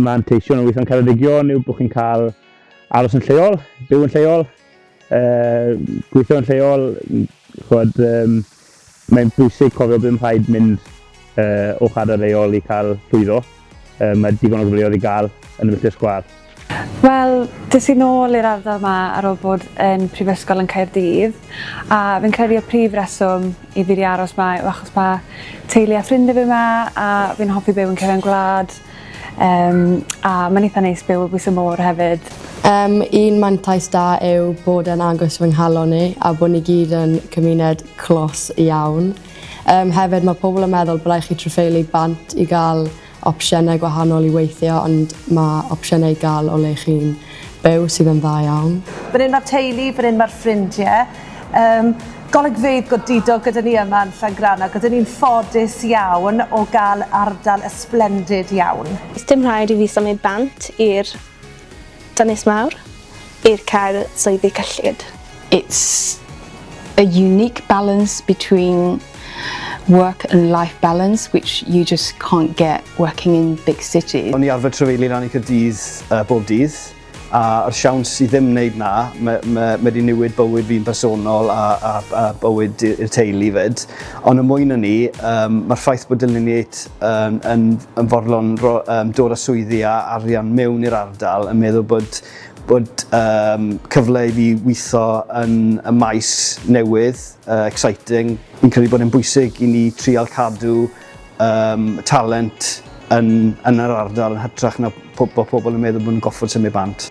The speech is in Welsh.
Manteision o weithio yn Ceredigion yw bod chi'n cael aros yn lleol, byw yn lleol, gweithio yn lleol, ch'mod, mae'n bwysig cofio bod ddim rhaid mynd o'ch ardal leol i cael llwyddo. Mae digon o gyfleoedd i gael yn y filltir sgwâr. Wel, des i nôl i'r ardal 'ma ar ôl bod yn prifysgol yn Caerdydd a fi'n credu y prif reswm i fi 'di aros 'ma yw achos ma' teulu a ffrindie fi 'ma a fi'n hoffi byw yn cefen gwlad yym a ma'n itha neis byw o bwys y môr hefyd. Yym un mantais da yw bod e'n agos fy nghalon i a bod ni gyd yn cymuned clos iawn. Yym hefyd ma' pobl yn meddwl bo' rai' chi trafeili bant i ga'l opsiynau gwahanol i weithio ond ma' opsiynau i ga'l o le chi'n byw sydd yn dda iawn. Fan hyn ma'r teulu, fan hyn ma'r ffrindie. Yym golygfeydd godidog gyda ni yma yn Llangrannog. Ydyn ni'n ffodus iawn o gael ardal ysblendid iawn. Does dim rhaid i fi symud bant i'r Dynes Mawr i'r cael swyddi cyllid. It's a unique balance between work and life balance which you just can't get working in big cities. O'n i arfer trafeili lan i Caerdydd bob dydd, a'r siawns i ddim wneud 'na, ma' ma' ma' 'di newid bywyd fi'n bersonol a a a bywyd i'r teulu 'fyd. Ond yn mwy na 'ny, yym ma'r ffaith bod Delineate yn yn yn fodlon ro- yym dod â swyddi a arian mewn i'r ardal yn meddwl bod bod yym cyfle i fi witho yn y maes newydd, yy exciting. Fi'n credu bod e'n bwysig i ni trial cadw yym talent yn yn yr ardal yn hytrach na po- bod pobl yn meddwl bod nhw'n goffod symud bant.